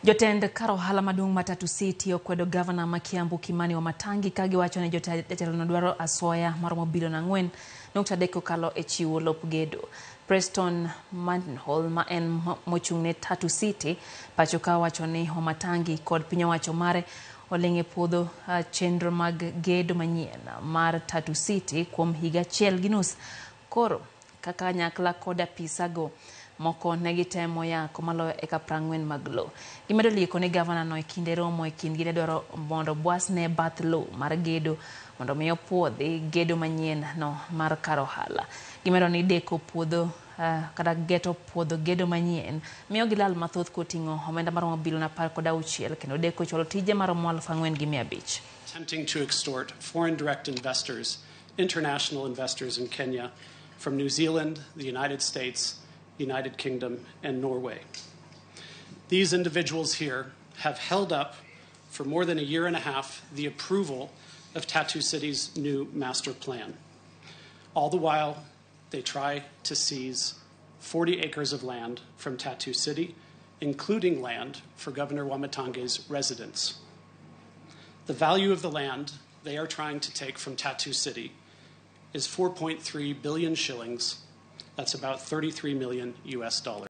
Jotend kar ohala maduong' ma Tatu City okwedo gavana ma Kiambu Kimani Wamatangi ka giwacho ni jatelono dwaro asoya maromo bilion 4.3 kokalo e chiwo lop gedo. Preston Manhall ma en mochung' ne Tatu City pacho ka wacho ni Wamatangi kod piny owacho mare oling' e puodho chenro mag gedo manyien mar Tatu City kuom higa achiel gi nus koro kaka kanyakla kod apisago moko ne gitemo yako maloyo eka 40 mag lowo. Gimedo lieko ni gavana no e kinde romo e kindgi ne dwaro mondo bwasne bath lowo mar gedo mondo mi opuodhi gedo manyien no mar kar ohala. Gimedo ni deko puodho kata geto puodho gedo manyien miyo gilal mathoth koting'o omenda maromo bilion 16 kendo deko chwalo tije maromo 4,500. Attempting to extort foreign direct investors, international investors in Kenya from New Zealand, the United States, United Kingdom, and Norway. These individuals here have held up for more than a year and a half the approval of Tatu City's new master plan. All the while, they try to seize 40 acres of land from Tatu City, including land for Governor Wamatangi's residence. The value of the land they are trying to take from Tatu City is 4.3 billion shillings. That's about 33 million US dollars.